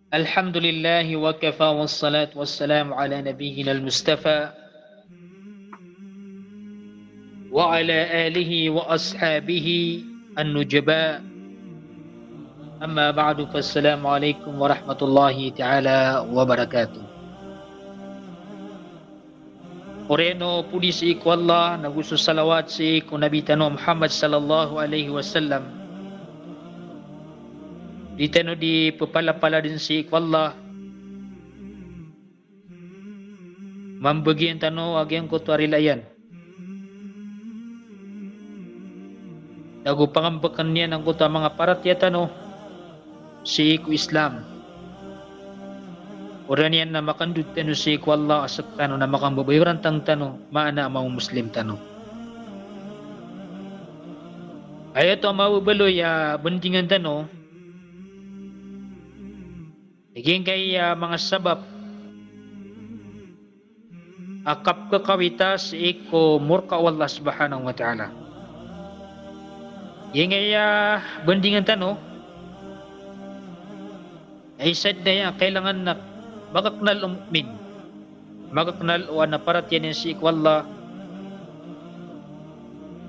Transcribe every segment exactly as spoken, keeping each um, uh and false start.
الحمد لله وكفى والصلاة والسلام على نبينا المصطفى وعلى آله وأصحابه النجباء. أما بعد، فالسلام عليكم ورحمة الله تعالى وبركاته. Oriyan o podi sii ko Allah, nago so salawat sii ko Nabi tano Muhammad sallallahu alaihi wasallam. Di tano di pepalapaladen sii ko Allah. Mambagian tano a giyangkoto a rila iyan. Nago pangambeken iyan angkoto a manga paratiyaya tano sii ko Islam. Oriyan iyan na makandod tano sii ko Allah, a sektano na makambabayarantang tano, maana a manga Muslim tano. Aya oto a mababaloy a bendingan tano, giyangkaya manga sabap a kapekawita sii ko morka o Allah subhanahu wa ta'ala. Giyangkaya bendingan tano, isa den aya kailangan na makaknal o mu'min, makaknal o ana paratiyaya niyan sii ko Allah.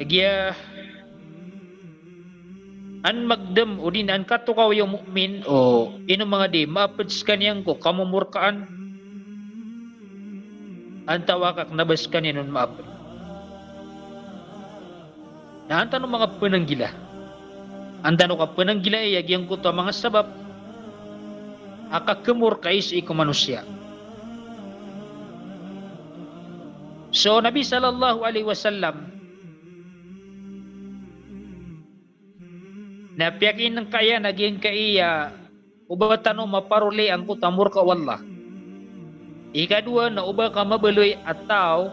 Giya an magdem odi na an katokawi o mu'min o ino manga di maaped sekaniyan ko kamomorkaan, antaa ka kena ba sekaniyan on maaped. Na an tano manga penanggila, an tano ka penanggila iya giyangkoto a manga sabap a kakemorkai sii ko manosiya. So Nabi sallallahu alaihi wasallam na piyakinengka iyan a giyangkaya o ba tano maparoli angkoto a morka o Allah. Ikadowa na o ba ka mabaloy a taw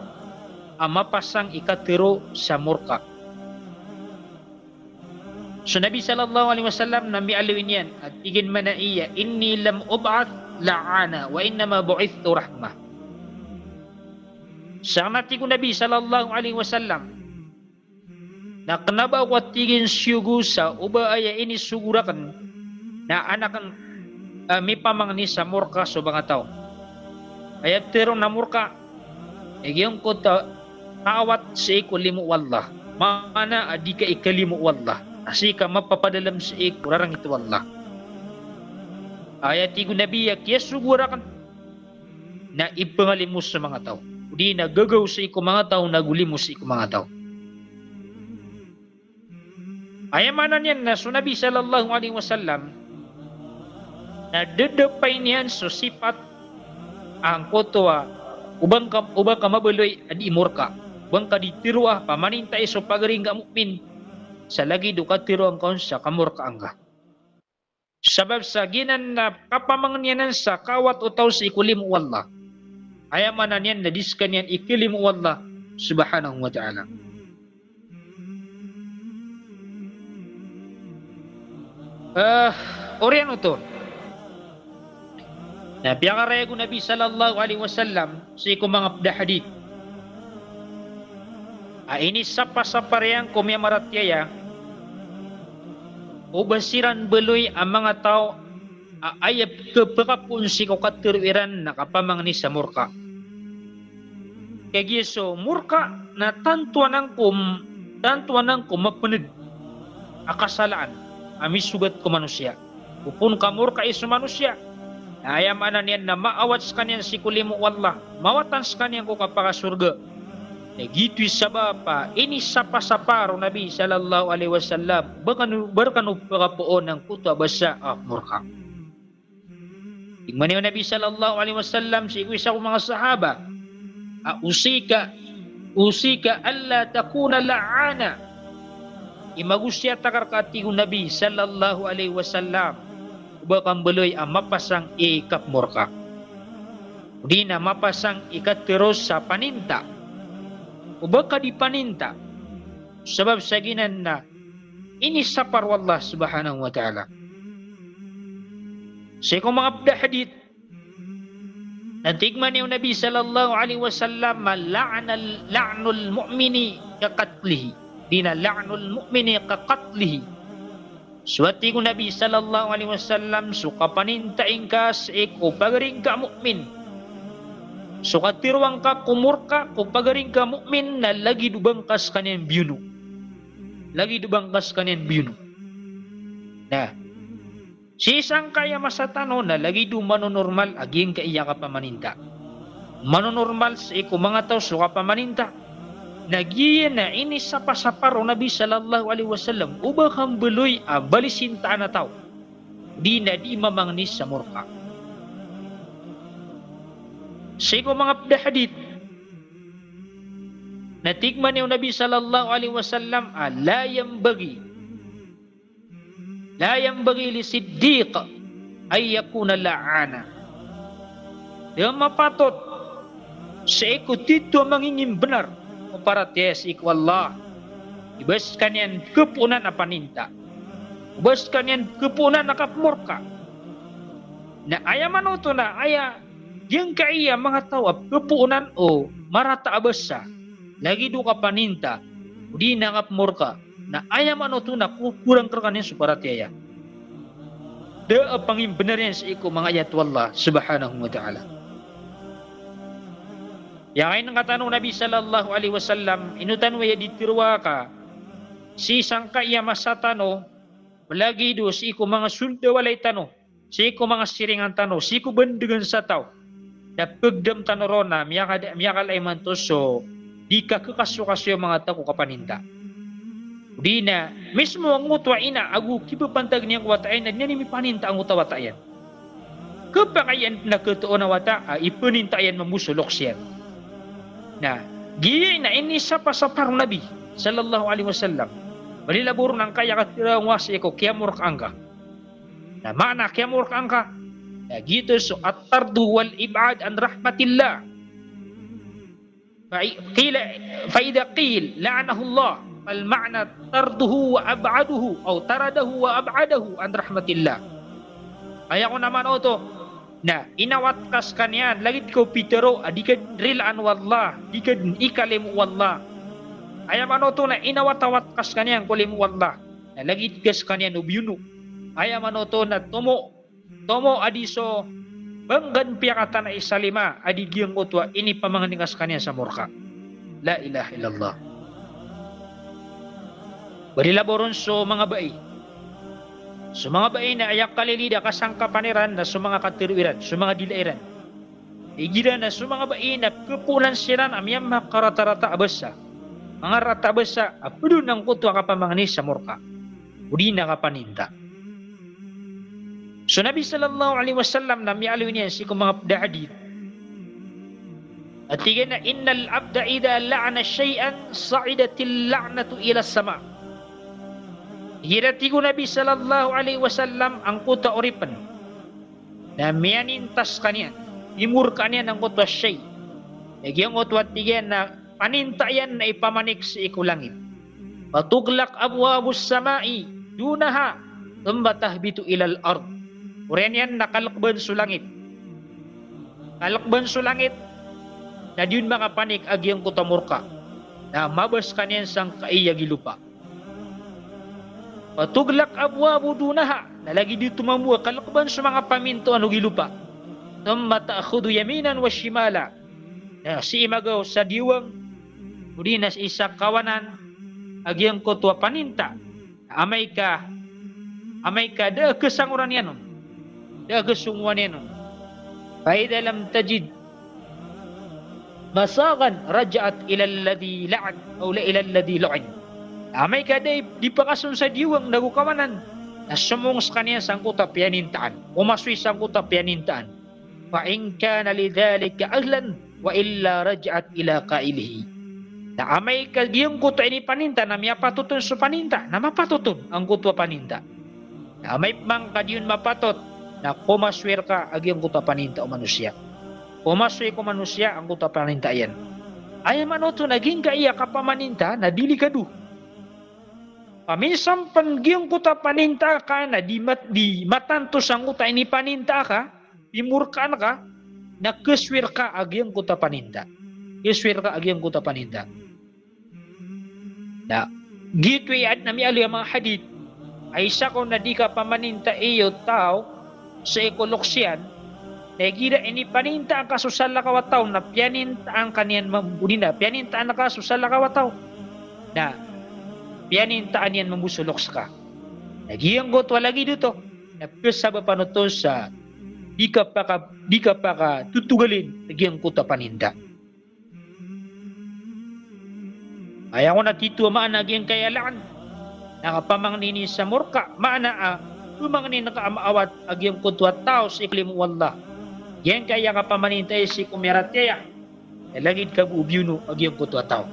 a mapasang i katero sa morka. So Nabi sallallahu alaihi wasallam na miyaaloy niyan a tig iyan mambo a, "Inni lam ub'ath la'ana, wa innama bu'ithtu rahmah." Sa na tig o Nabi sallallahu alaihi wasallam, na kena ba ako a tig iyan siyogo sa o ba aya inisogo raken na an aken, eh, mipamangni sa morka so manga taw. Aya tero na morka, eh, giyangkoto a kaawat sii ko limo o Allah. Maana a di ka ikalimo o Allah. Na sii ka mapapadalem sii ko rarangit o Allah. Aya tig o Nabi a kiyasogo raken na ipengalimo sa manga taw. Odi na gagaw sii ko manga taw, na golimo sii ko manga taw. Aya maana niyan na so Nabi sallallahu alaihi wasallam na dedepay niyan so sipat angkoto a o ba ngka, o ba ka mabaloy a di morka. O ba ngka di tero a pamanintai so pagari ngka a mu'min sa lagid o katero angka on sa kamorka angka. Sabap sa giyanan na kapamangni anan sa kaawat o taw sii ko limo o Allah. Aya maana niyan na di sekaniyan ikalimo o Allah subhanahu wa ta'ala. Eh, oriyan oto na piyakarayag o Nabi sallallahu alaihi wasallam sii ko manga ped a hadith a inisapasapar iyan ko miyamaratiyaya o ba siran baloy a manga taw a aya kepakapoon sii ko katero iran na kapamangni sa morka. Kagiya so morka na tanto anan ko, tanto anan ko mapened a kasalaan a misogat ko manosiya. Opama ka morkai so manosiya, na aya maana niyan na maawat sekaniyan sii ko limo o Allah, maawatan sekaniyan ko kapakasorga. Na giyoto i sabap a inisapasapar o Nabi sallallahu alaihi wasallam, ba kano, ba rekano pakapoon angkoto a basa a morka. Tig mambo o Nabi sallallahu alaihi wasallam sii ko isa ko manga sahaba a, "Usika, usika alla takuna la'ana." Imagosiyat akn rka, tig o Nabi sallallahu alaihi wasallam, o ba ka mbaloy a mapasang i kapmorka, odi na mapasang i katero sa paninta. O ba ka di paninta. Sabap sa giyanan na inisapar o Allah subhanahu wa ta'ala. Sii ko manga ped a hadith, na tig mambo o Nabi sallallahu alaihi wasallam, "La'nal, la'nul mu'mini ka qatlihi." Odi na la'nul mu'mini ka qatlihi. So a tig o Nabi sallallahu alaihi wasallam, so kapaninta ingka sii ko pagari ngka a mu'min, so katharoa ngka ko morka ko pagari ngka a mu'min na lagid o ba ngka skaniyan biyono. Lagid o ba ngka skaniyan biyono. Na sii sangkai a masa tano na lagid o manonormal a giyangkaya kapamaninta. Manonormal sii ko manga taw so kapamaninta. Na giya na inisapasapar o Nabi sallallahu alaihi wasallam o ba kambaloy a balisintaan a taw, di na di mamangni sa morka. Sii ko manga pd a hadith na tig mambo o Nabi sallallahu alaihi wasallam a la yanbaghi, la yanbaghi li siddiq an yakuna la'ana. Di mapatot sii ko titho a mangingimbnar ko paratiyaya sii ko Allah i ba skaniyan khapoonan a paninta, i ba skaniyan khapoonan a kapmorka. Na aya manoto na aya giyangkaya manga taw a khapoonan o marata a basa, lagid o kapaninta, o di na kapmorka, na aya manoto na kokorang rkaniyan so paratiyaya. Da a pangimbnar iyan sii ko manga ayat o Allah subhanahu wa ta'ala. Aya kainengka tano o Nabi sallallahu alaihi wasallam, ino tano aya di tharoa ka sii sangkai a masa tano, lagid o sii ko manga sold a walay tano, sii ko manga siringan tano, sii ko bandegan sa taw. Na pagdam tano ron na miyakada-, miyakala imanto so di kakhasokasoy a manga taw ko kapaninta. O di na mismo angkoto a ina ago kipapantag iyan ko wata iyan na di niyan mipaninta angkoto a wata iyan. Khapakay iyan na khatoon a wata a ipaninta iyan mambo so loks iyan. Na giya na inisapasapar o Nabi sallallahu alaihi wasallam. Bali laboron angkaya katharo a sii ko kiyamorka angka. Na maana kiyamorka angka, na giyoto so at-tardu wal ib'ad an rahmatillah. Fa i-, qila, fa idha qil, la'anahullah, fal ma'na tarduhu wa ab'aduhu, aw taradahu wa ab'adahu an rahmatillah. Aya kon a maana oto, na inawat ka skaniyan, lagid ko pitharo a di ka rilaan o Allah, di ka ikalimo o Allah. Aya maana oto na inawatawat ka skaniyan ko limo o Allah. Na lagid ka skaniyan o biyono. Aya maana oto na tomo, tomo a di so banggan piyakatana i salima a di giyangkoto a inipamangni ka skaniyan sa morka. La ilaha illallah. Bali laboron so manga bai. So manga bai na aya kalilid a kasangkapan iran na so manga katharo iran, so manga dila iran. Igira na so manga bai na khapoonan siran a miyamakaratarataa a basa, mangarata a basa a pd on angkoto a kapamangni sa morka, o di na kapaninta. So Nabi sallallahu alaihi wasallam na miyaaloy niyan sii ko manga pd a hadith a tig iyan a, "Innal abda idha la'ana shay'an sa'idatil la'natu ila sama." Igira, tig o Nabi sallallahu alaihi wasallam, angkoto a oripn na miyaninta skaniyan, pimorkaan iyan angkoto a shay'. Aya giyangkoto a tig iyan na paninta iyan na ipamanik sii ko langit. Fatughlaq abwabus sama'i dunaha, thumma tahbitu ilal ard. Oriyan iyan na kalkban so langit. Kalkban so langit, na di on makapanik a giyangkoto a morka. Na maba skaniyan sangkai a gilopa. Fatughlaq abwabu dunaha, na lagid oto mambo a kalkban so manga pamintoan o gilopa. Thumma ta'khudhu yaminan wa shimala. Na sii magaw sa diwang, o di na sii sa kawanan, a giyangkoto a paninta. Amay ka, amay ka da a kasangoran iyan on. Da a kasongowan iyan on. Fa idha lam tajid masaghan raja'at ila alladhi la'an, aw la ila alladhi lu'in. Amay ka da i, di pakason sa diwang nago kawanan, na somong skaniyan sangkoto a piyanintaan. Komasoy sangkoto a piyanintaan. Fa in kana lidhalika ahlan, wa illa raja'at ila qailihi. Na amay ka giyangkoto a inipaninta na miyapatot on so paninta, na mapatot on angkoto a paninta. Na amay pman ka di on mapatot, na komasoy rka a giyangkoto a paninta o manosiya. Komasoy ko manosiya angkoto a paninta iyan. Aya maana oto na giyangkaya kapamaninta na delikado. Paminsan pn giyangkoto a paninta ka na di mat-, di matanto sangkoto a inipaninta ka, pimorkaan ka, na kasoy rka a giyangkoto a paninta. Kasoy rka a giyangkoto a paninta. Na giyoto i adn a miyaaloy a manga hadith a isa ko na di ka pamaninta iyo taw sii ko loks iyan, na igira inipaninta angka so salakaw a taw na piyanintaan ka niyan mambo, di na piyanintaan ka so salakaw a taw na piyanintaan iyan mambo so loks ka. Na giyangkoto a lagid oto na pesabapan oto sa di ka paka, di ka pakatotogalin a giyangkoto a paninda. Aya ko na tito a maana a giyangkaya la'an na kapamangnin sa murka, maana a pamangnin ka a maawat a giyangkoto a taw sii ko limo o Allah. Giyangkaya kapamaninta sii ko miyaratiyaya, na lagid ka bo o biyono a giyangkoto a taw.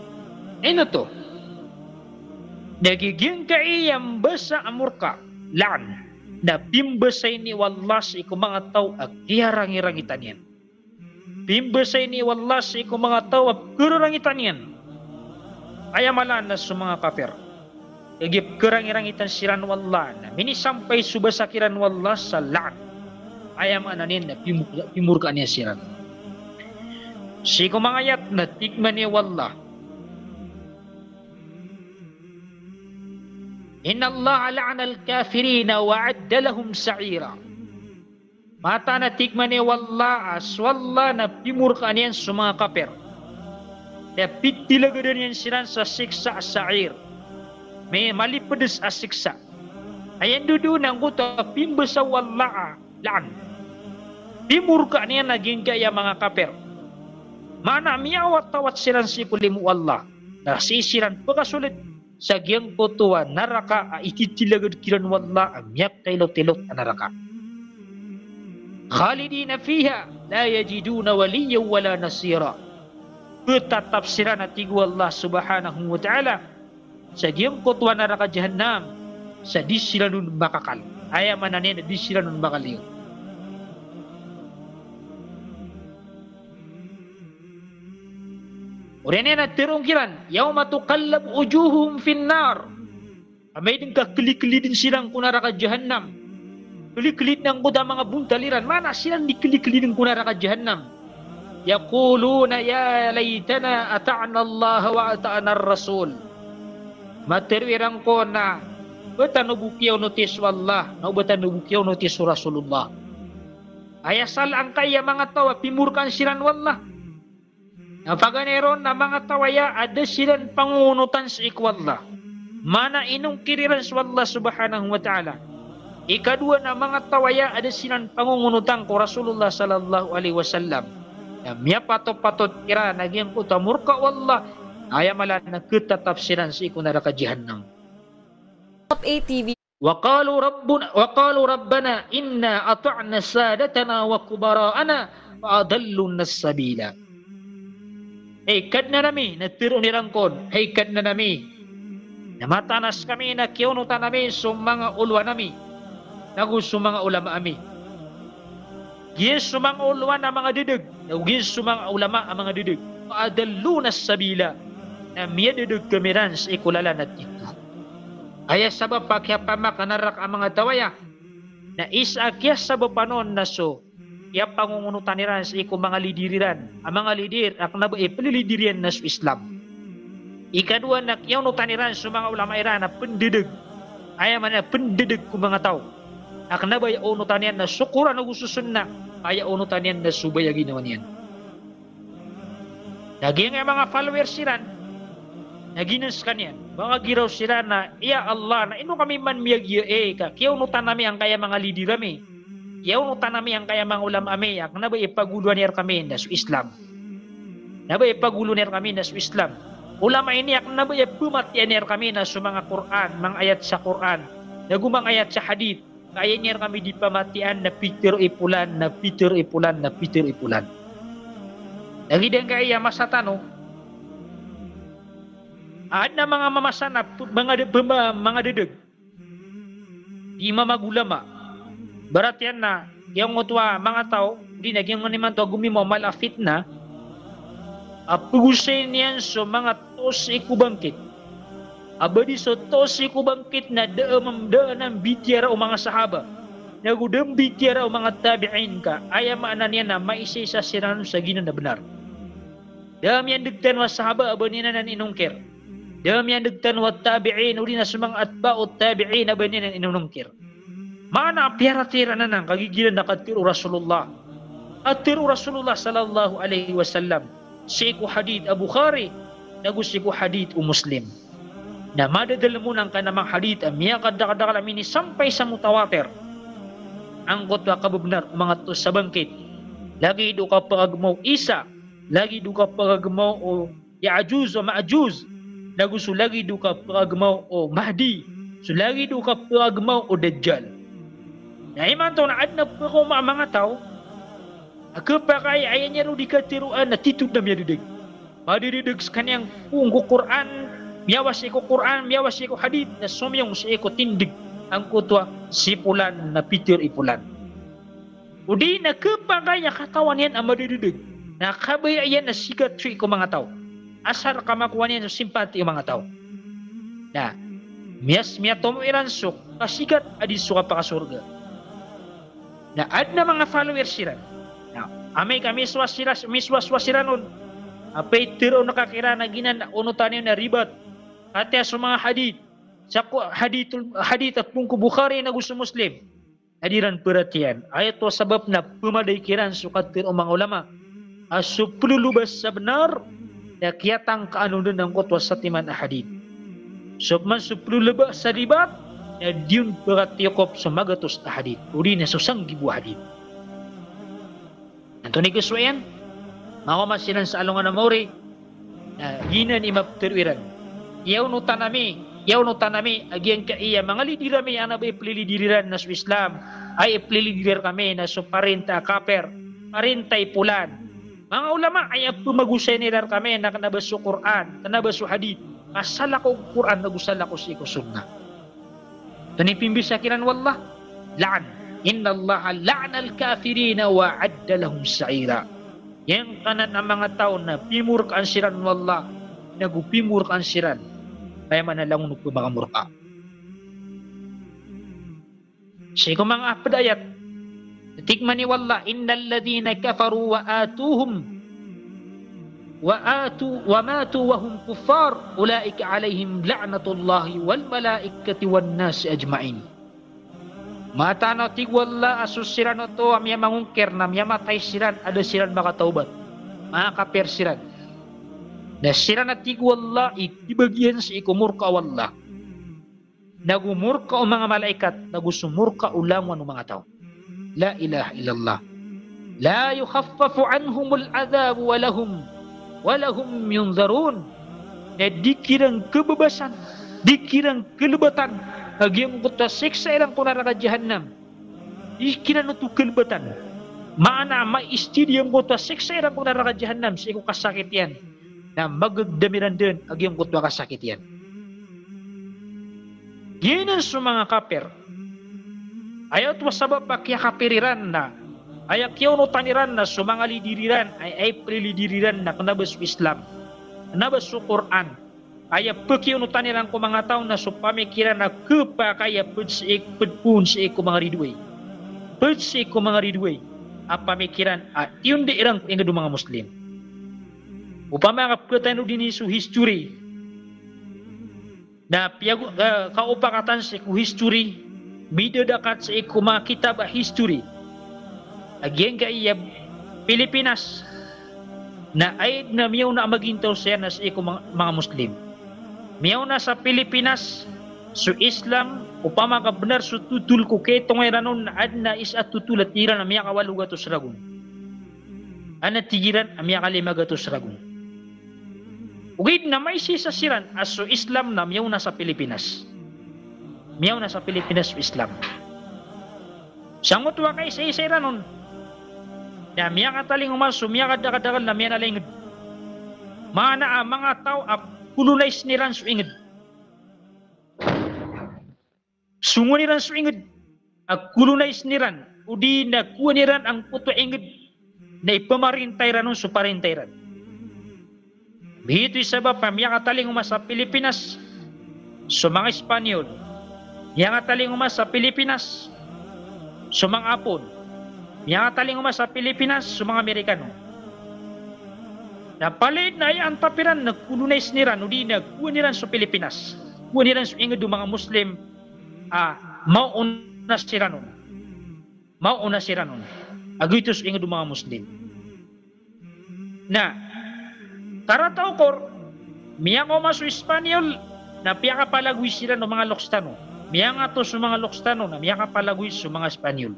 Ino oto? Na giyangkaya mbasa a murka, la'an, na pimbasa ini o Allah sii ko manga taw a kiyarangirangitan iyan. Pimbasa ini o Allah sii ko manga taw a pkhararangitan iyan. Aya maana na so manga kapir. Kagiya pkharangirangitan siran o Allah, na minisampay so basa kiran o Allah sa la'an. Aya maana niyan na pimur-, pimurkaan iyan siran. Sii ko manga ayat na tig man iyan o Allah, "Innallaha la'anal kafirina wa a'adda lahum sa'ira." Mataan a tig man iyan o Allah a so Allah na pimurkaan iyan so manga kapir. Na pitilagadan iyan siran sa siksa a sa'ir. May malipedes a siksa. Aya ndodoon angkoto a pimbasa o Allah a la'an. Pimurkaan iyan a giyangkaya manga kapir. Maana miyawatawat siran sii ko limo o Allah. Na sii siran pkasoled sa giyangkoto a naraka a ititilagad kiran o Allah a miyakailotilot a naraka. Khalidina fiha la yajiduna waliyyan wala nasira. Ptatap siran a tig o Allah subhanahu wa ta'ala sa giyangkoto a naraka jahannam sa di siran on makakal. Aya maana niyan na di siran on makaliyo. Oriyan iyan na teroon kiran, "Yawma tuqallabu wujuhuhum fin nar." Amay den ka kelikeliden siran ko naraka jahannam. Kelikeliden angkoto a manga bontal iran. Maana siran di kelikeliden ko naraka jahannam. "Yaquluna ya laytana ata'na Allah wa ata'na ar-rasul." Matero iran ko na, "Ba tano bo kiyaonoti so Allah, na ba tano bo kiyaonoti so Rasulullah." Aya sala angkaya manga taw a pimurkaan siran o Allah. Na paganay ron na manga taw aya a da siran pangongonotan sii ko Allah. Maana inongkir iran so Allah subhanahu wa ta'ala. Ikadowa na manga taw aya a da siran pangongonotan ko Rasulullah sallallahu alaihi wasallam. Na miyapatopatot kiran a giyangkoto a morka o Allah. Aya mala na ketatap siran sii ko naraka jahannam. Top A T V. Wa qalu rabbuna, wa qalu rabbana inna ata'na sadatana wa kubara'ana fa adalluna sabila. Hay Kadnan ami, na teroon iran kon, hay Kadnan ami, na mataan a sekami na kiyaonotan ami so manga olowan ami, nago so manga olama ami. Giya so manga olowan a manga dedeg, nago giya so manga olama a manga dedeg. Fa adalluna sabila, na miyadedeg kami ran sii ko lalan a titho. Aya sabap a kiyapamakanaraka a manga taw aya, na isa a kiyasabapan on na so kiyapangongonotan iran sii ko manga lidir iran, a manga lidir a kena ba i pelilidir iyan na so Islam. Ikadowa na kiyaonotan iran so manga olama iran a pendedeg. Aya maana pendedeg ko manga taw a kena ba aya onotan iyan na so Qur'an ago so Sunnah, aya onotan iyan na so baya ginawa niyan. Na giyangkaya manga followers iran, na ginan sekaniyan, manga giraw siran na, "Ya Allah, na ino kami man miyagiya, eh, ka kiyaonotan ami angkaya manga lidir ami, kiyaonotan ami angkaya manga olama ami, a kena ba ipagolowan iyan rkami na so Islam. Na ba ipagolowan iyan rkami na so Islam. Olama ini a kena ba ipematiyan iyan rkami na so manga Qur'an, manga ayat sa Qur'an, nago manga ayat sa hadith. Ka aya niyan rkami di pamatiyaan na pitero i polan, na pitero i polan, na pitero i polan." Lagid angkaya masa tano, aden a manga mamasa na p-, manga de-, pema-, manga dedeg di mamagolama. Baratiyan na giyangkoto a manga taw, di na giyangkoto imanto a gomimo a mala a fitnah, a pegosay niyan so manga toos sii ko bangkit. A ba di so toos sii ko bangkit na da a mam-, da a nambitiyara o manga sahaba, nago da a mbitiyara o manga tabi'in, ka aya maana niyan na maisaisa siran sa giyanan a benar. Da a miyandeg tano a sahaba a ba niyan anan inongkir. Da a miyandeg tano a tabi'in, odi na so manga atba'ut tabi'in a ba niyan inonongkir. Maana a piyaratiyaya iran anan, kagiya igira na katharo o Rasulullah. Katharo o Rasulullah sallallahu alaihi wasallam. Sii ko hadith a Bukhari, nago sii ko hadith o Muslim. Na madadalem on angkanan a manga hadith a miyakadakadakl a minisampay sa mutawatir. Angkoto a kabebnar o manga taw sa bangkit. Lagid o kapakagema o Isa, lagid o kapakagema o Ya'juj wa Ma'juj, nago so lagid o kapakagema o Mahdi, so lagid o kapakagema o Dajjal. Na imanto na aden a pekaoma a manga taw a kepakay a aya niyan roo di katharoa na titho den a miyadedeg. Madededeg sekaniyan ko, ko Qur'an, miyawa sii ko Qur'an, miyawa sii ko hadith, na somiyong sii ko tindeg angkoto a si polan na pitharo i polan. Odi na kepakay a katawan iyan a madededeg. Na kabaya iyan a sigat sii ko manga taw. Asar ka makowa niyan so simpati o manga taw. Na miyas, miyatomo iran so kasigat a di so kapakasorga. Na aden a manga followers iran. Na amay ka miswas iran, miswaswas iran on, a pitharo on ka kiran a giyanan a onotan iyo na ribat. Katii so manga hadith. Sa ko hadithul, hadith a pon ko Bukhari nago so Muslim. Na di iran peratiyayaan. Aya oto a sabap na pemaday kiran so katharo o manga ulama a so pelolobas sa benar na kiyatangkaan on den angkoto a satiman a hadith. So peman so pelolobas sa ribat na di on pekatiyokop so magatos a hadith. Odi na so sanggibo a hadith. Antonaa i kesowa iyan? Makaoma siran sa alongan a maori. Na giyanan i mapetharo iran. Iyaonotan ami, iyaonotan ami a giyangkaya manga leader ami a kena ba ipelilider iran na so Islam, a ipelilider kami na so parinta a kapir, parinta i polan. Manga ulama, aya pemagosayin iran kami na kena ba so Qur'an, kena ba so hadith, ka salakaw ko Qur'an nago salakaw sii ko sunnah. Antonaa i pimbisa kiran o Allah? La'an. Innallaha la'anal kafirina wa a'adda lahum sa'ira. Giyangkanan a manga taw na pimorkaan siran o Allah, nago pimorkaan siran. Aya maana langon o pemakamorka. Sii ko manga ped a ayat, tig mambo o Allah, "Innal ladhina kafaru wa atuhum, wa atu, wa matu wa hum kuffar, ulaika alaihim la'natullahi wal malaikati wan nasi ajma'in." Mataan a tig o Allah a so siran oto a miyamangongkir na miyamatay siran a da siran makatawbat. Makakapir siran. Na siran a tig o Allah i kibagian sii ko morka o Allah. Nago morka o manga malaikat, nago so morka o langowan o manga taw. La ilaha illallah. La yukhaffafu anhumul adhabu wa lahum, wa lahum yunzarun. Na di kiran kebebasan, di kiran kelebatan a giyangkoto a siksa iran ko naraka Jahannam. Di kiran oto kelebatan. Maana a ma-steady giyangkoto a siksa iran ko naraka Jahannam sii ko kasakit iyan. Na magegdam iran den a giyangkoto a kasakit iyan. Giyanan so manga kapir. Aya oto a sabap a kiyakapir iran na, aya kiyaonotan iran na so manga leader iran, ay, aya pelilider iran na kena ba so Islam, kena ba so Qur'an. Aya pekiyaonotan iran ko manga taw na so pamikiran a kepakay a ped sii, ped pon sii ko manga ridoay. Ped sii ko manga ridoay a pamikiran a tiyondi iran ko inged o manga Muslim. Opama ka petharo dini so history. Na piyago, eh, kaopakatan sii ko history, midadakat sii ko manga kitab a history a giyangkaya Pilipinas na aya den a miyaona a magintaw saya na sii ko manga, manga Muslim. Miyaona sa Pilipinas so Islam, opama ka benar so totol ko katonga iran on na aden a isa a totol a tig iran a miyakawalo gatos ragon. Aden a tig iran a miyakalima gatos ragon. Ogaid na maisaisa siran a so Islam na miyaona sa Pilipinas. Miyaona sa Pilipinas so Islam. Sangkoto a kaisaisa iran on na miyakatalingoma so miyakadakadakel na miyanalinged. Maana a manga taw a colonize iran so inged. Songowan iran so inged a colonize iran, odi na kowa iran angkoto a inged na ipamarinta iran on so parinta iran. Bito i sabap a miyakatalingoma sa Pilipinas so manga Espanyol. Miyakatalingoma sa Pilipinas so manga Apon. Miyakatalingoma sa Pilipinas so manga Amerikano. Na palaya na aya antap iran na colonize iran, odi na kowaan iran so Pilipinas. Kowaan iran so inged o manga Muslim a maona siran on. Maona siran on. Ago ito so inged o manga Muslim. Na karata okor, miyakaoma so Espanyol, na piyakapalagoy siran o manga loks tano. Miyangato so manga loks tano, na miyakapalagoy so manga Espanyol.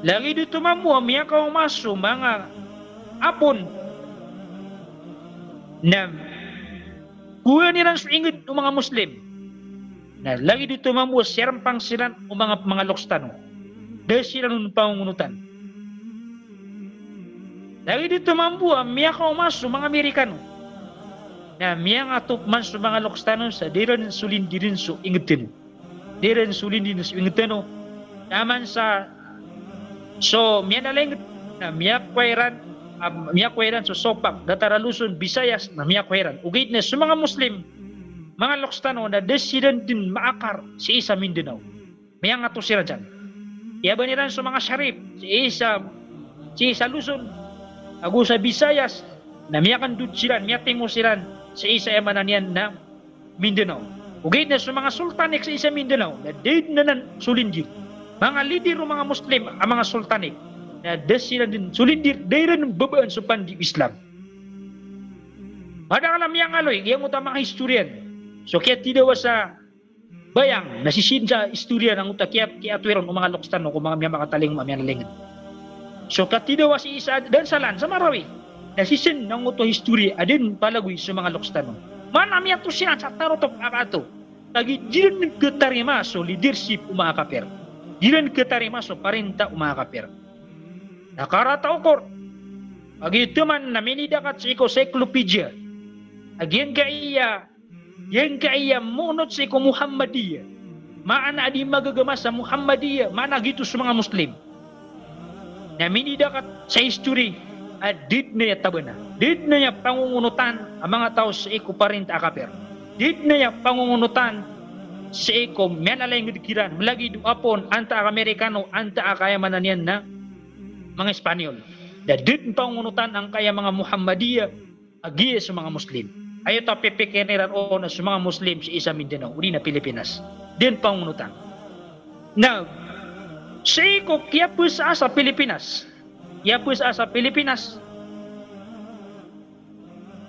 Lagid oto mambo a miyakaoma so manga Apon, na kowaan iran so inged o manga Muslim. Na lagid oto mambo a siyarmpang siran o manga, manga loks tano. Da siran on pangongonotan. Lagid oto mambo a miyakaoma so manga Amerikano. Na miyangato man so manga loks tano sa di ran solindiren so inged tano. Di ran solindiren so inged tano. Taman sa so miyanalay inged na miyakowa iran, ah, miyakowa iran so sopak, datar a Luzon, Visayas, na miyakowa iran. Ogaid na so manga Muslim, manga loks tano, na da siran den maakar sii sa Mindanao. Miyangato siran san. Iyaban iran so manga Sharif sii sa, sii sa Luzon ago sa Visayas, na miyakandod siran, miyatingo siran sii sa aya maana niyan na Mindanao. Ogaid na so manga Sultanic sii sa Mindanao, na da den anan solindir. Manga leader o manga Muslim a manga Sultanic, na da siran den solindir, da iran babaan so pandi o Islam. Madakl a miyangaloy, giyangkoto a manga historian. So kiyatidawa sa Bayang, na sii sa historia na angkoto a kiya-, kiyatokawi ron o manga loks tano ko manga miyamakatalingoma a miyanalinged. So katidawa sii sa Dansalan, sa Marawi, na sii san angkoto a historia a den palagoy so manga loks tano. Maana miyato siran sa tarotop a kato. Kagiya di ran katarima so leadership o manga kapir. Di ran katarima so parinta o manga kapir. Na karata okor, kagiya oto man na minidakat sii ko cyclopedia a giyangkaya, giyangkaya monot sii ko Muhammadiyah. Maana a di magagama sa Muhammadiyah, maana giyoto so manga Muslim. Na minidakat sa history a di den aya tabana, di den aya pangongonotan a manga taw sii ko parinta a kapir. Di den aya pangongonotan sii ko miyanalinged kiran, malagid o Apon, antaa ka Amerikano, antaa ka aya maana niyan na manga Espanyol. Da di den pangongonotan angkaya manga Muhammadiyah a giya so manga Muslim. Aya oto a pipikiren iran on na so manga Muslim sii sa Mindanao odi na Pilipinas. Di den pangongonotan. Na sii ko kiyapasa sa Pilipinas, kiyapasa sa Pilipinas,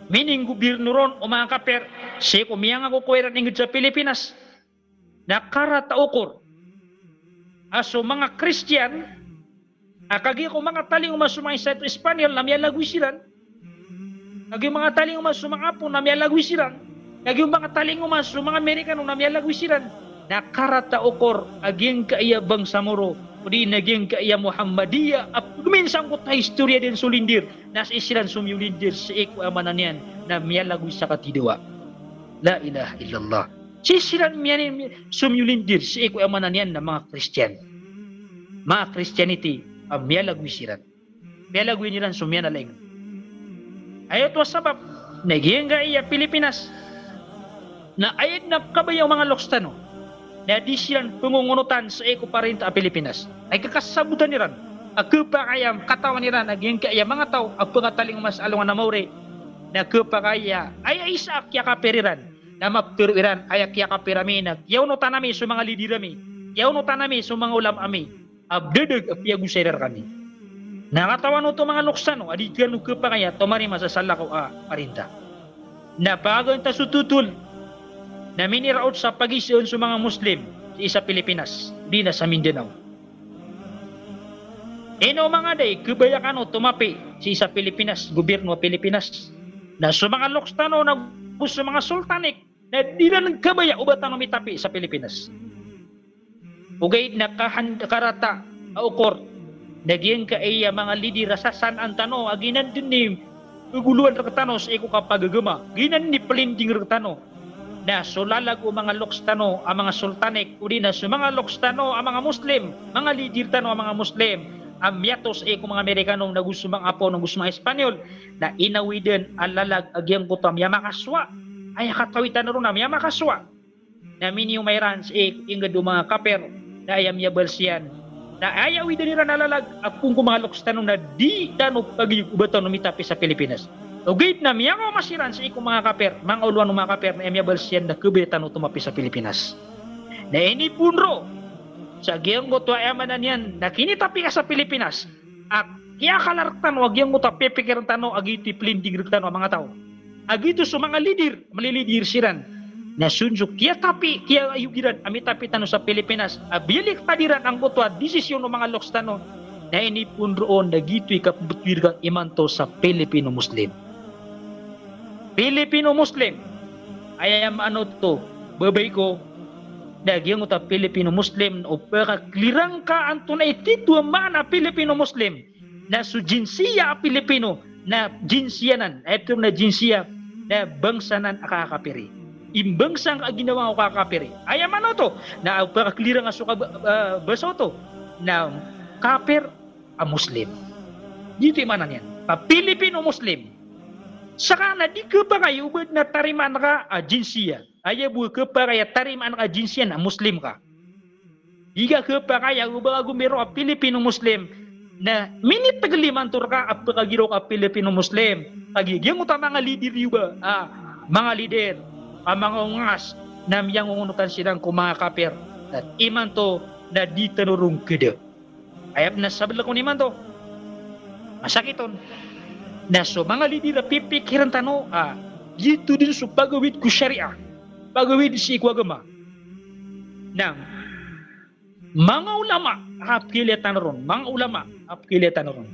mininggobirno ron o manga kapir, sii ko miyangakokowa iran inged sa Pilipinas. Na karata okor a so manga Kristiyan a kagiya ko manga talingoma so manga isa a Espanyol na miyalagoy siran, kagiya manga talingoma so manga Apon na miyalagoy siran, kagiya manga talingoma so manga Amerikano na miyalagoy siran. Na karata okor a giyangkaya bangsa Moro odi na giyangkaya Muhammadiyah a pagmin sangkoto a historia den solindir, na sii siran somiyolindir sii ko aya maana niyan na miyalagoy sa katidawa. La ilaha illallah. Sii siran miyan, somiyolindir sii ko aya maana niyan na manga Kristiyan. Manga Christianity a miyalagoy siran. Miyalagoy iran so miyanalinged. Aya oto a sabap na giyangkaya Pilipinas na aya den a kabaya o manga loks tano na di siran pangongonotan sii ko parinta a Pilipinas. Aya kakasabotan iran a kapakay a katawan iran a giyangkaya manga taw a pangatalingoma sa alongan a maori na kapakay a aya isa a kiyakapir iran na maptharo iran a aya kiyakapir ami na kiyaonotan ami so manga leader ami, kiyaonotan ami so manga ulama ami a bdadag a piyagosay iran rkami. Na katawan oto manga loks tano a di kano kapakay a tomarima sa salakaw a parinta. Na pagantas oto tol na miniraot sa pagiisaan so manga Muslim sii sa Pilipinas, di na sa Mindanao. Ino manga da i kabaya kano tomapi sii sa Pilipinas, gobirno a Pilipinas, na so manga loks tano na go so manga Sultanic na di ran kabaya o ba tano mitapi sa Pilipinas. Ogaid na kahan-, karata a okor na giyangkaya manga leader a sasanaan tano a giyanan den i pagoloan rktano sii ko kapagagama, giyanan i plinding rktano. Na so lalag o manga loks tano a manga Sultanic odi na so manga loks tano a manga Muslim, manga leader tano a manga Muslim a miyato sii ko manga Amerikano na go so manga Apon na go so manga Espanyol, na inawid den a lalag a giyangkoto a miyamakasowa. Aya katawi tano ron a miyamakasowa na minioma iran sii ko ingd o manga kapir, na aya miyabals iyan Na aya widan iran a lalag a phoon ko manga loks tano na di tano pagiyog o ba tano mitapi sa Pilipinas. Ogaid na miyakaoma siran sii ko manga kapir, manga olowan o manga kapir, na aya miyabalsi iyan na kabaya tano tomapi sa Pilipinas. Na inipoon roo sa giyangkoto a aya maana niyan na kinitapi ka sa Pilipinas, a kiyakala rktano a giyangkoto a pipikiran tano a giyoto i plinding rktano a manga taw. A giyoto so manga lidir, malilidir siran. Na so, so kiyatapi, kiyaayog iran a mitapi tano sa Pilipinas, a biyaliktad iran angkoto a desisyon o manga loks tano. Na inipoon roo na giyoto i kapmbtowi rka imanto sa Pilipino Muslim. Pilipino Muslim. Aya maana oto, babay ko, na giyangkoto a Pilipino Muslim, o pakaklirang ka antonaa i titho a maana a Pilipino Muslim. Na so jinsiya a Pilipino, na jinsiya nan, aya pitharo na jinsiya, na bangsa nan a kakapiri. Imbangsa ngka a ginawa ngka o kakapiri. Aya maana oto, na pakaklirang a so kaba-, ah, basa oto, na kapir a Muslim. Giyoto i maana niyan. Ka Pilipino Muslim. Saka na di khapakay o ba dn a tarimaan ka a jinsiya. Aya bo khapakay a tarimaan ka a jinsiya na Muslim ka. Di ka khapakay a o ba ka gombiro a Pilipino Muslim na minitgl imanto rka a pkagiraw ka a Pilipino Muslim. Kagiya giyangkoto a manga lidir iyo ba, a manga lidir, a manga ongas, na miyangongonotan siran ko manga kapir. Na imanto na di tano ron khada. Aya pn a sabala kon imanto, masakit on. Na so manga lidir a pipikiran tano a giyoto dn so pagawid ko shariah, pagawid sii ko agama. Na manga ulama a pkhailaya tano ron, manga ulama a pkhailaya tano ron.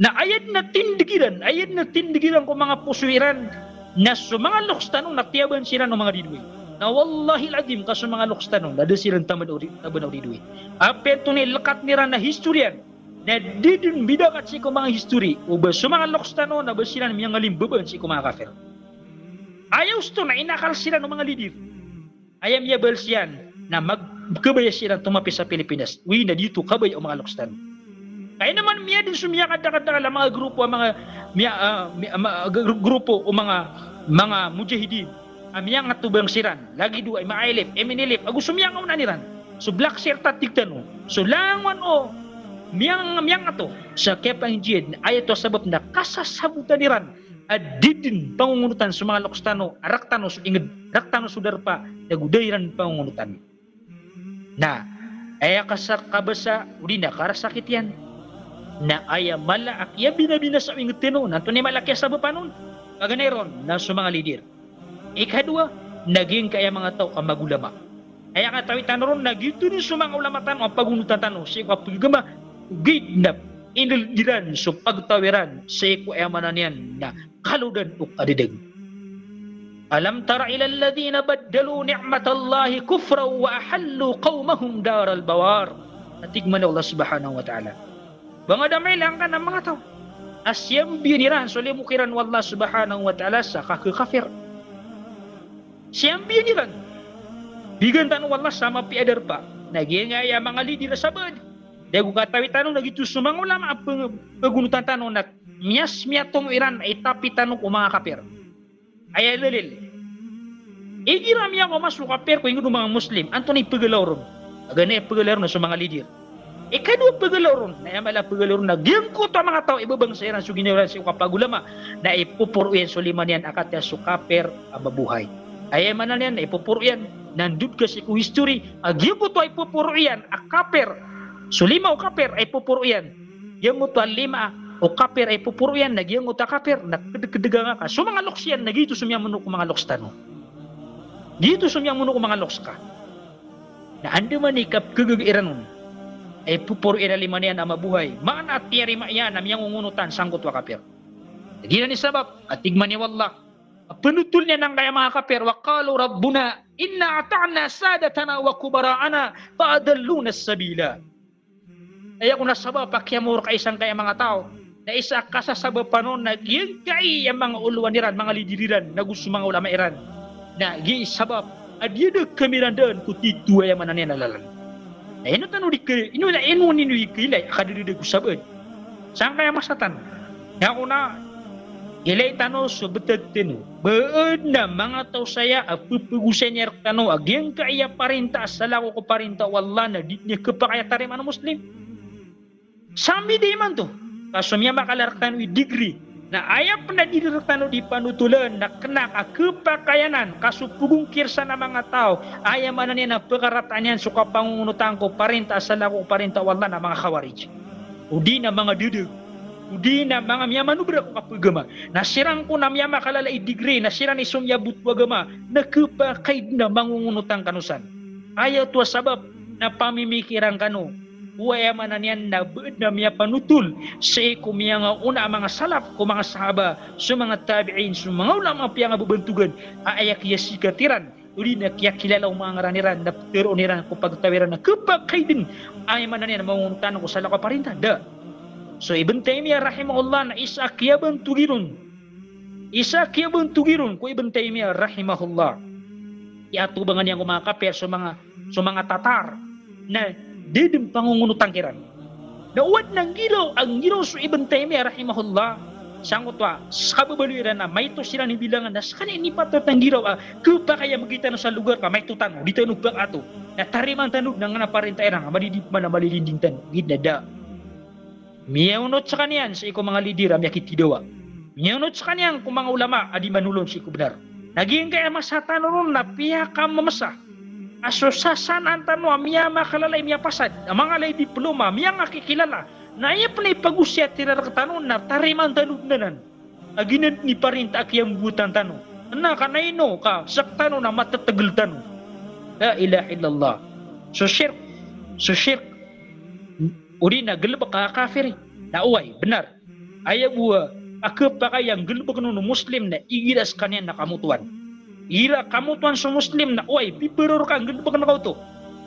Na aya dn a tindg iran, aya dn a tindg iran ko manga poso iran, na so manga loks tano na tiyaban siran o manga didoay. Na wallahil azim ka so manga loks tano na da siran taban o di-, taban o didoay. Apiya antonaa i lkat iran a history iyan, na di dn bidakat sii ko manga history o ba so manga loks tano na ba siran miyangalimbabaan sii ko manga kapir. Aya osto na inakal siran o manga lidir. Aya miyabalsi iyan na mag-, kabaya siran tomapi sa Pilipinas. Wi na di oto kabaya o manga loks tano. Kay naman miyadn so miyakadakadakl a manga grupo a manga miya-, ah, mi-, ah, ma-, gru-, grupo o manga, manga mujahidin a miyangato bang siran, lagid o I M I L F, M N L F, ago so miyangaonaan iran. So Black Shirt a tig tano. So langon o miyang-, miyangato sa kiyapangijihad, aya oto a sabap na kasasabotan iran a di dn pangongonotan so manga loks tano, a rktano so ingd, rktano so darpa, na go da iran pangongonotan. Na aya kasakabasa, odi na karasakit iyan. Na aya mala a kiyabinabinasa o ingd tano, na antonaa i mala a kiyasabapan on? Paganay ron na so manga lidir. Ikadowa, na giyangkaya manga taw a magolama. Aya katawi tano ron na giyoto dn so manga olama tano a pagonotan tano sii ko kapagagama, ogaid na inld iran so pagtaw iran sii ko aya maana niyan na kalodan o kadadeg. Alam tara ila alladhina baddalu ni'matallahi kufran wa ahallu qawmahum daral bawar. A tig man o Allah subhanahu wa ta'ala. Ba nga da mailay angkanan a manga taw a siyambiyan iran so limo kiran o Allah subhanahu wa ta'ala sa kakakapir. Siyambiyan iran. Bigan tano o Allah sa mapiya a darpa. Na giyangkaya manga lidir a sabaad. Da go katawi tano na giyoto so manga olama a pag-, pagonotan tano na miyas-, miyatomo iran a itapi tano ko manga kapir. Aya lelel. Igira miyakaoma so kapir ko ingd o manga Muslim, antonaa i pagalaw ron? Paganay a pagalaw ron na so manga lidir. Ikadowa a pagalaw ron, na aya mala a pagalaw ron na giyangkoto a manga taw a ibabangsa iran so ginawa iran sii ko kapagolama, na ipoporo iyan so lima niyan a kataya so kapir a mabuhay. Aya maana niyan na ipoporo iyan, na ndod ka sii ko history a giyangkoto a ipoporo iyan a kapir, so lima o kapir a ipoporo iyan, giyangkoto a lima o kapir a ipoporo iyan, na giyangkoto a kapir na kdkdga ngka ka so manga loks iyan, na giyoto so miyamono ko manga loks tano. Giyoto so miyamono ko manga loks ka. Na andamanaya i kapkagaga iran on a ipoporo iran a lima niyan a mabuhay, maana a tiyarima iyan a miyangongonotan sangkoto a kapir. Giyanan i sabap a tig man o Allah a pnotol iyan angkaya manga kapir, wa qalu rabbuna inna ata'na sadatana wa kubara'ana fa adalluna as-sabila. Aya kon a sabap a kiyamorkai sangkaya manga taw na isa a kasasabapan on na giyangkaya manga olowan iran, manga lidir iran, na go so manga olama iran. Na giya i sabap a diyada kami ran daan ko titho, aya maana niyan na lalan. Na ino tano di ka, ino na, ino, ino di kailay a kadadada ko sabaad sangkaya masa tano. Na kon a Ilay tano so btad tano. Ba adn a manga taw saya a pphagosayn iyan rktano a giyangkaya parinta a salakaw ko parinta o Allah na di niyan khapakay a tarimaan o Muslim. Sambi di imanto. Ka so miyamakalala rktano i degree na aya pn a di rktano di panotolan na kna ka khapakay anan, ka so pgongkir san a manga taw, aya maana niyan na pkarataan iyan so kapangongonotan ko parinta a salakaw ko parinta o Allah na manga Khawarij. Odi na manga dada. Odi na manga miyamanobra ko kapagama. Na siran kon a miyamakalala i degree, na siran i somiyabot ko agama, na khapakay dn a mangongonotan kano san. Aya oto a sabap na pamimikiran kano ko aya maana niyan na ba adn a miyapanotol sii ko miyangaoona a manga salaf, ko manga sahaba, so manga tabi'in, so manga ulama a piyangababantogan, a aya kiyasikat iran, odi na kiyakilala o manga ngaran iran, na ptharoon iran ko pagtaw iran na khapakay dn, aya maana niyan na mangongonotan ko salakaw a parinta, da. So Ibn Taymiyyah rahimahullah na isa a kiyabantog iron. Isa a kiyabantog iron ko Ibn Taymiyyah rahimahullah. Iyatobangan iyan ko manga kapir, so manga, so manga Tatar. Na da dn pangongonotan kiran. Na o adn a nggiraw, a nggiraw so Ibn Taymiyyah rahimahullah, sangkoto a, sa kababaloy iran na maito siran i bilangan, na skaniyan i patot a nggiraw a, khapakay a mgitano sa logar ka maito tano, di tano pakato. Na tarimaan tano dn angkanan a parinta iran, a malilinding tano, gid na da. Miyaonot skaniyan sii ko manga leader a miyakitidawa. Miyaonot skaniyan ko manga ulama a di manolon sii ko bnar. Na giyangkaya masa tano ron na piyakamamsa a so sasanaan tano a miyamakalala i miyapasad, a manga lay diploma, miyangakikilala. Na aya pn a ipagosiyat iran rktano na tarimaan tano dn anan. A giyanan i parinta a kiyambotan tano. Kna ka na ino ka sktano na matatagl tano. La ilaha illallah. So shirk, so shirk, odi na galbk a kafiri. Na oway, bnar. Aya bo a khapakay a nggalbkn on o Muslim na igira skaniyan na kamotowan. Igira kamotowan so Muslim na oway, piparo rka a nggalbkn ka oto.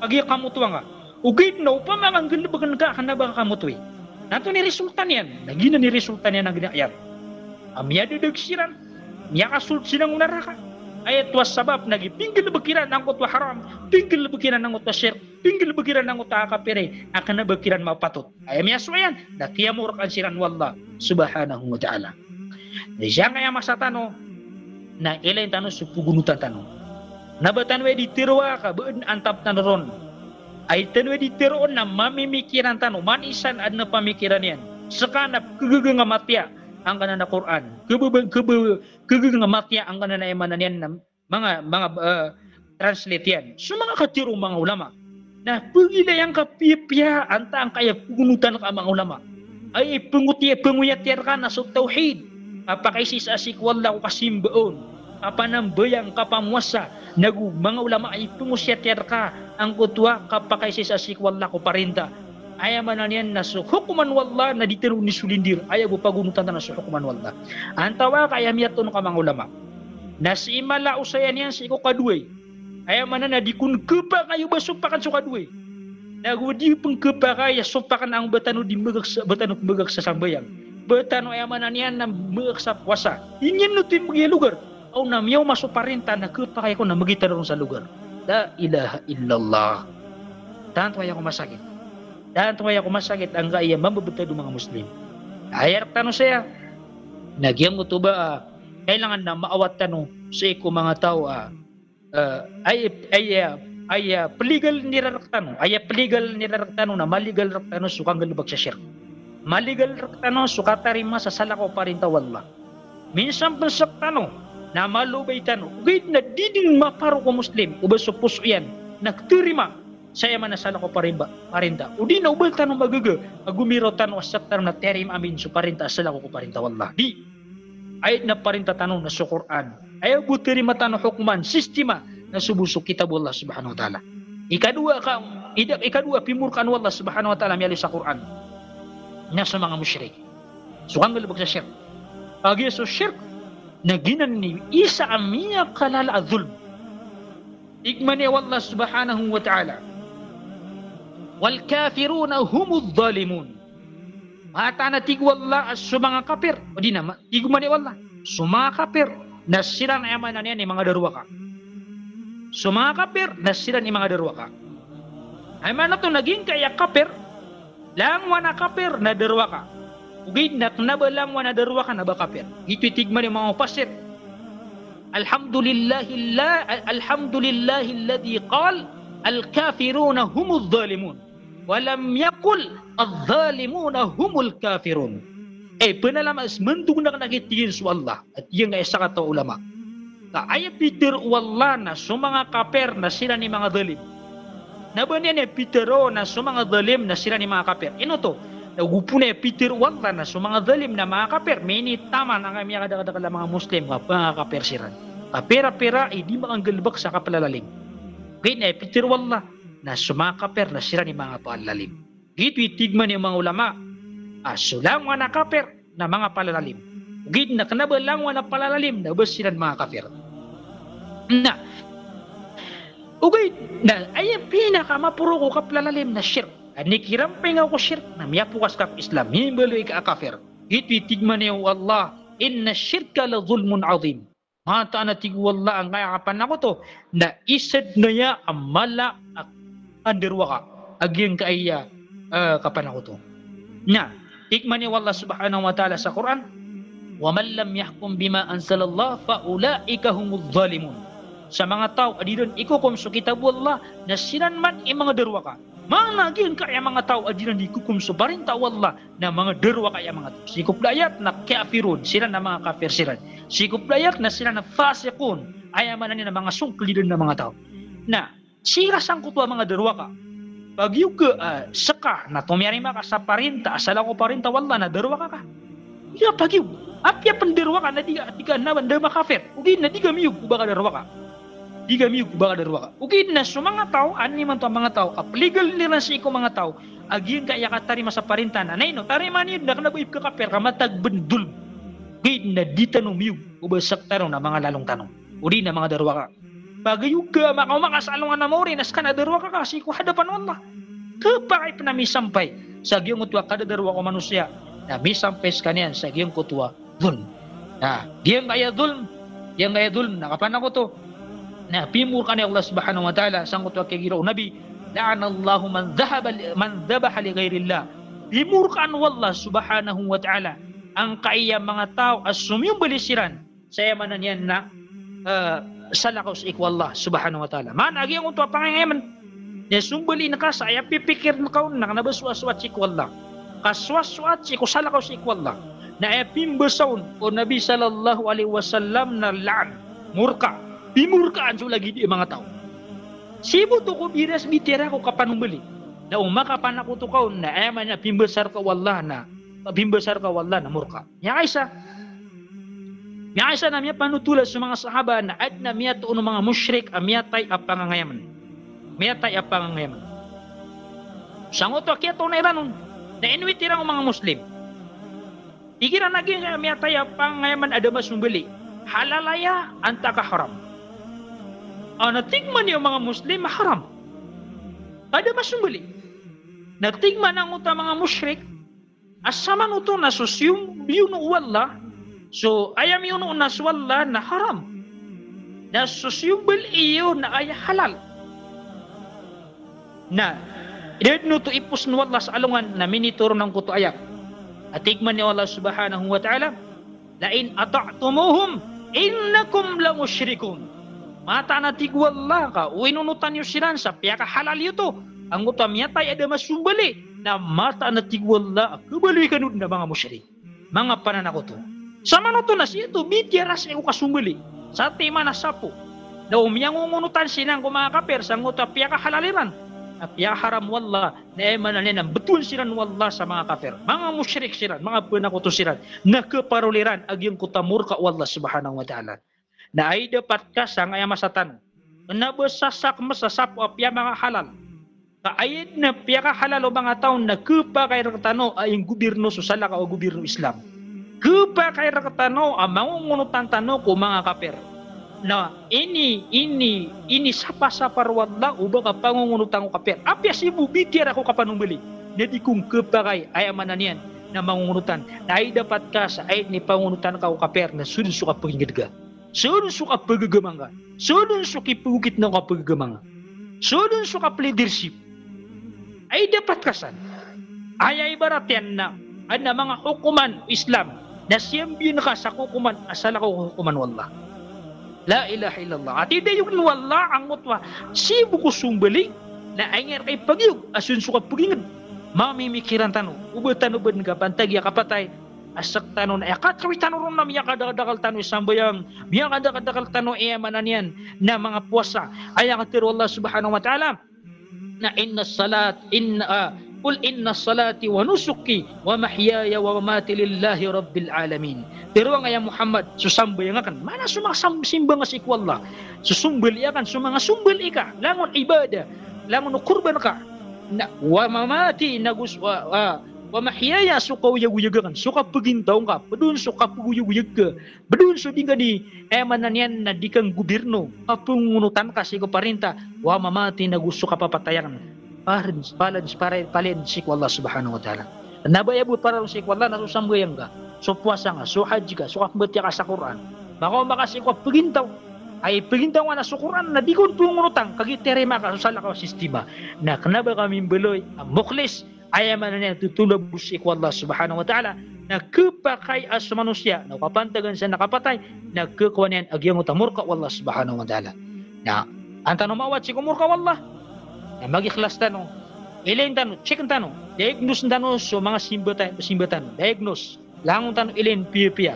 Kagiya kamotowan ka. Ogaid na opama ka nggalbkn ka, a kna ba ka kamotowi. Na antonaa i resulta niyan? Na giyanan i resulta niyan a gina iyan a miyadadag siran, miyakasold siran ko naraka. Aya oto a sabap na giya pinggalbk iran angkoto a haram, pinggalbk iran angkoto a shirk, pinggalbk iran angkoto a kapiri, a kna ba kiran mapatot. Aya miyasowa iyan, na kiyamorkaan siran o Allah subhanahu wa ta'ala. Na siyangkaya masa tano, na ilay tano so pagonotan tano. Na ba tano aya di tharoa ka ba adn a antap tano ron. Ay tano aya di tharoon na mamimikiran tano, man isa na adn a pamikiran iyan. Ska na khagaga nga matiya angkanan a Qur'an. Khaba-, khaba-, khagaga nga matiya angkanan a aya maana niyan na manga, manga, eh, translate iyan. So manga katharo o manga ulama. Na pagilay angka piyapiya antaa angkaya pagonotan ka a manga ulama. Ay ipngot iyan, ipngoyat iyan rka na so tawhid. Kapakaisaisa sii ko Allah ko kasimba on. Kapanambayang, kapamowasa. Nago manga ulama ay ipngosiyat iyan rka angkoto a kapakaisaisa sii ko Allah ko parinta. Aya maana niyan na so hokoman o Allah na di tano inisolindir. Aya bo pagonotan tano so hokoman o Allah. Antawaa ka aya miyatoon ka a manga ulama. Na sii mala a osayan iyan sii ko kadoway. Aya maana na di kon khapakay o ba sopakan so kadoway. Nago di pn khapakay a sopakan angkoto a ba tano di magak sa, ba tano magak sa sambayang. Ba tano aya maana niyan na magak sa powasa. Ingd oto i miyalogar. Aw na miyaoma so parinta na khapakay ko na mgitaro ron sa logar. La ilaha illallah. Tanto aya ko masakit. Tanto aya ko masakit angkaya mambebetad o manga Muslim. Aya rktano saya. Na giyangkoto ba, ah, kailangan na maawat tano sii ko manga taw, ah, eh, ay, ay, ay, ah, peligal iran rktano, ay peligal iran rktano na maligal rktano so kanggalebek sa shirk. Maligal rktano so katarima sa salakaw a parinta o Allah. Minsan pen sektano na malobay tano, ogaid na di den maparo ko Muslim o ba so poso iyan na keterima sa aya maana salakaw a parimba, parinta. O di na o ba tano magaga a gomiraw tano a sektano na tiyarima amin so parinta a salakaw ko parinta o Allah. Di. Aya den a parinta tano na so Qur'an. Aya bo terima tano hokoman, sistema, na so bo so kitab o Allah subhanahu wa ta'ala. Ikadowa ka, ida, ikadowa pimorkaan o Allah subhanahu wa ta'ala miyaaloy sa Qur'an na so manga mushrik. So kanggalebek sa shirk. Kagiya so shirk na giyanan i isa a miyakalala a dhulm. Tig mambo o Allah subhanahu wa ta'ala, "Wal kafiruna humudh dhalimun." Mataan a tig o Allah a so manga kapir, o di na ma-, tig mambo o Allah, so manga kapir na siran aya maana niyan i manga darowaka. So manga kapir na siran i manga darowaka. Aya maana oto na giyangkaya kapir, langowan a kapir na darowaka. Ogaid na kna ba langowan a darowaka na ba kapir. Giyoto i tig man iyan o manga mufassir. Alhamdulillahilla-, alhamdulillahilladhi qal, "Al-kafiruna humuz zalimun." Wa lam yaqul, "Adh-dhalimuna humul kafirun." Ay, pnalamat, mandog na kna a tig iyan so Allah. Tig iyan ka isa ka taw a ulama. Ka aya pitharo o Allah na so manga kapir na siran i manga zalim. Na ba niyan aya pitharo na so manga zalim na siran i manga kapir. Ino oto? Na go pn aya pitharo o Allah na so manga zalim na manga kapir. Minitaman angkai a miyakadakadakl a manga Muslim ka pangakapir siran. Ka pira-pira i di makanggalbk sa kaplalalim. Giya aya pitharo o Allah na so manga kapir na siran i manga palalalim. Giyoto i tig man iyan o manga ulama. A, so langowan a kapir na manga palalalim. Ogaid na kna ba langowan a palalalim na ba siran manga kapir. Na, ogaid na aya pinakamaporo ko kaplalalim na shirk. A, inikiran pn ka ko shirk na miyapokas ka ko Islam. Mimbaloy ka a kapir. Giyoto i tig man iyan o Allah, "Innash shirka la zulmun azim." Mataan a tig o Allah angkai a kapanakoto na isa dn aya a mala a kandarowaka a giyangkaya, eh, kapanakoto. Na tig man iyan o Allah subhanahu wa ta'ala sa Qur'an, "Wa man lam yahkum bima anzalallah fa ulaika humuz zalimun." Sa manga taw a di dn ikokom so kitab o Allah na siran man i manga darowaka. Maana giyangkaya manga taw a di dn ikokom so parinta o Allah na manga darowaka aya manga taw. Sii ko pd a ayat na kafirun, siran na manga kapir siran. Sii ko pd a ayat na siran na fasiqun, aya maana niyan na manga songkl dn a manga taw. Na sii ka sangkoto a manga darowaka, pagiyoga, ah, ska na tomiyarima ka sa parinta a salakaw a parinta o Allah na darowaka ka. Di ka pagiyoga. Apiya pn darowaka na di ka, di ka na, na makapir. Ogaid na di ka miyog o ba ka darowaka. Di ka miyog o ba ka darowaka. Ogaid na so manga taw, an imanto a manga taw a pligl iran sii ko manga taw a giyangkaya katarima sa parinta na, na ino, tarimaan iyo na kna ba ipkakapir ka matag bn dhulm. Ogaid na di tano miyog o ba sktano na manga lalong tano odi na manga darowaka. Pagiyoga a makaoma ka sa alongan a maori na ska na darowaka ka sii ko hadapan o Allah. Khapakay pn a misampay sa giyangkoto a kadadarowaka o manosiya na misampay skaniyan sa giyangkoto a dhulm. Na giyangkaya dhulm, giyangkaya dhulm na kapanakoto na pimorkaan o Allah subhanahu wa ta'ala sangkoto a katharo o Nabi, "La'anallahu man dhahaba li, man dhabaha li ghairillah." Pimorkaan o Allah subhanahu wa ta'ala angkaya manga taw a somiyombali siran sa aya maana niyan na, eh, salakaw sii ko Allah subhanahu wa ta'ala. Maana a giyangkoto a pangangayaman na sombalin ka sa aya pipikirn ka on na kna ba sowasowat sii ko Allah. Ka sowasowat sii ko salakaw sii ko Allah. Na aya pimbasa on o Nabi sallallahu alaihi wasallam na la'an, morka. Pimorkaan so lagid i manga taw. Sii bo oto ko biras bitiyara ko kapanombali. Na o makapanakoto ka on na aya maana niyan a pimbasa rka o Allah na, pimbasa rka o Allah na morka. Miyakaisa. Miyakaisa na miyapanothol a so manga sahaba na adn a miyatoon o manga mushrik a miyatay a pangangayaman. Miyatay a pangangayaman. Sangkoto a kiyatoona iran on na inowit iran o manga Muslim. Tig iran a giyangkaya miyatay a pangangayaman a da masombali, halal aya antaa ka haram. A, na tig man iyan o manga Muslim a haram. Ka da masombali. Na tig man angkoto a manga mushrik a samanoto na so siyom-, biyono o Allah, so aya miyono na so Allah na haram. Na so siyombali iyo na aya halal. Na da dn oto ipos o Allah sa alongan na minitoron angkoto a ayat. A tig man iyan o Allah subhanahu wa ta'ala, "La in ata'tumuhum innakum lamushrikun." Mataan a tig o Allah ka o inonotan iyo siran sa piyakahalal iyo oto, angkoto a miyatay a da masombali, na mataan a tig o Allah a khabaloy kano dn a manga mushrik. Manga pananakoto. Samanoto na sii oto bitiyara sii ko kasombali. Satiman a sapo. Na o miyangongonotan siran ko manga kapir sangkoto a piyakahalal iran, a piyakaharam o Allah, na aya maana niyan na mbtowan siran o Allah sa manga kapir. Manga mushrik siran, manga panakoto siran. Na khaparoli ran a giyangkoto a morka o Allah subhanahu wa ta'ala. Na aya dapat ka sangkaya masa tano, kna ba sasak masa sapo a piyamakahalal. Ka aya dn a piyakahalal o manga taw na khapakay rktano a inggobirno so salakaw a gobirno Islam. Khapakay rktano a mangongonotan tano ko manga kapir. Na ini, ini, inisapasapar o Allah o ba ka pangongonotan ko kapir. Apiya sii bo bitiyara ko kapanombali na di ko ngkhapakay, aya maana niyan na mangongonotan. Na aya dapat ka sa aya dn i pangongonotan ka ko kapir na so dn so kapagingdga. So dn so kapagagamanga. So dn so kipagokit na kapagagamanga. So dn so kapleadership. Aya dapat ka san. Aya ibarat iyan na Adn a manga hokoman o Islam na siyambiyan ka sa kokoman a salakaw ko hokoman o Allah. La ilaha illallah. Ati dayog o Allah angkoto a sii bo ko sombali na aya niyan rka ipagiyog a so dn so kapagingd. Mamimikiran tano, o ba tano badn kapantagi a kapatay a sktano na aya katharo tano ron na miyakadakdakl tano i sambayang, miyakadakdakl tano i aya maana niyan na manga powasa. Aya katharo o Allah subhanahu wa ta'ala na inna salat, inna, ah, "Qul inna salati wa nusuki wa mahyaya wa mamati lillahi rabbil alamin." Tharoang a ya Muhammad, so sambayang akn, maana so manga sam-, simba nga sii ko Allah. So sombali akn, so manga sombali ka, langon ibadah, langon korban ka. Na, wa mamati, nago so, wa, wa, wa mahyaya, so kaoyagoyag akn, so kapagintaw ngka, pd on so kapagoyagoyag ka, pd on so di ngka di, aya maana niyan na di ka nggobirno, kapangongonotan ka sii ko parinta, wa mamati, nago so kapapatay akn. Paln, paln, paln, paln sii ko Allah subhanahu wa ta'ala. Na ba aya bo para ron sii ko Allah na so sambayang ka, so powasa nga, so hajj ka, so kapmbatiya ka sa Qur'an. Makaoma ka sii ko pagintaw. Aya ipagintaw nga na so Qur'an na di ka on pangongonotan, kagiya tiyarima ka so salakaw a sistema. Na kna ba ka mimbaloy a mukhlis, aya maana niyan na totolabos sii ko Allah subhanahu wa ta'ala, na khapakay a so manosiya na o kapantagan sa na kapatay, na khakowa niyan a giyangkoto a morka o Allah subhanahu wa ta'ala. Na an tano maawat sii ko morka o Allah, na mag-ikhlas tano, ilayn tano, check tano, diagnose tano so manga simba ta-, simba tano, diagnose. Langon tano ilayn piyapiya.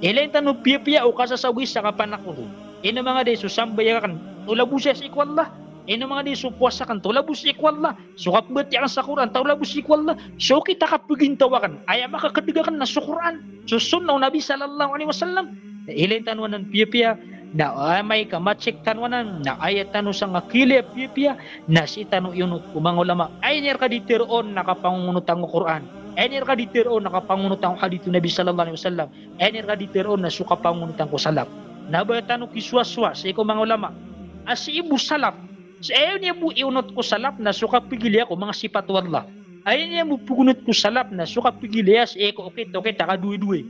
Ilayn tano piyapiya o kasasawi sa kapanakoto. Ino manga di so sambayang akn, tolabos iyan sii ko Allah. Ino manga di so powasa akn, tolabos sii ko Allah. So kapmbatiya akn sa Qur'an, tolabos sii ko Allah. So okit a kapagintaw akn, aya makakadg akn na so Qur'an, so sunnah o Nabi sallallahu alaihi wasallam. Na ilayn tano anan piyapiya, na amay ka ma-check tano anan, na aya tano sangkakilaya piyapiya, na sii tano iyonot ko manga ulama. Aya niyan rka di tharoon na kapangongonotan ko Qur'an. Aya niyan rka di tharoon na kapangongonotan ko hadith o Nabi sallallahu alaihi wasallam. Aya niyan rka di tharoon na so kapangongonotan ko salaf. Na ba tano kisowasowa sii ko manga ulama a sii bo salaf, sa aya niyan bo iyonot ko salaf na so kapagilaya ko manga sipat o Allah. Aya niyan bo pagonot ko salaf na so kapagilaya sii ko okit-okit a kadowadowa.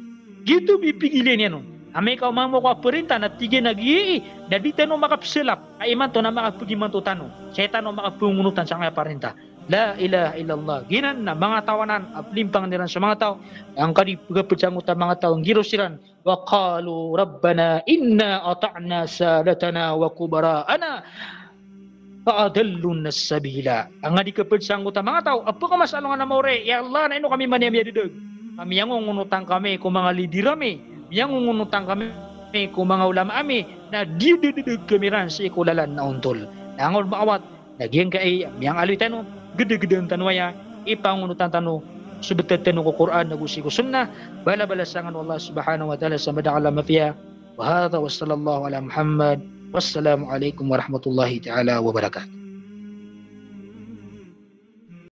Giyoto bo i pagilaya niyan on. Amay ka o mama ko a parinta na tig iyan a giyai, na di tano makapsalaf. Ka imanto na makapagimanto tano. Sa aya tano makapangongonotan sangkaya parinta. La ilaha illallah. Giyanan na manga taw anan a palimpang iran so manga taw, angkai di pagapd sangkoto a manga taw a nggiraw siran, wa qalu rabbana inna ata'na sadatana wa kubara'ana fa adallunas sabila. Angkai di kapd sangkoto a manga taw a pkamas a alongan a maori, ya Allah, na ino kami man aya miyadadg? Ka miyangongonotan kami ko manga leader ami, miyangongonotan kami ko manga ulama ami, na di dadadg kami ran sii ko lalan a ontol. Na angkoto maawat, na giyangkai a miyangaaloy tano, gdagdaan tano aya, ipangonotan tano so btad tano ko Qur'an ago sii ko sunnah, balabalasan kano o Allah subhanahu wa ta'ala sa madakl a mapiya. Wa hadha wa sallallahu ala Muhammad. Wassalamu alaikum warahmatullahi ta'ala wabarakatuh.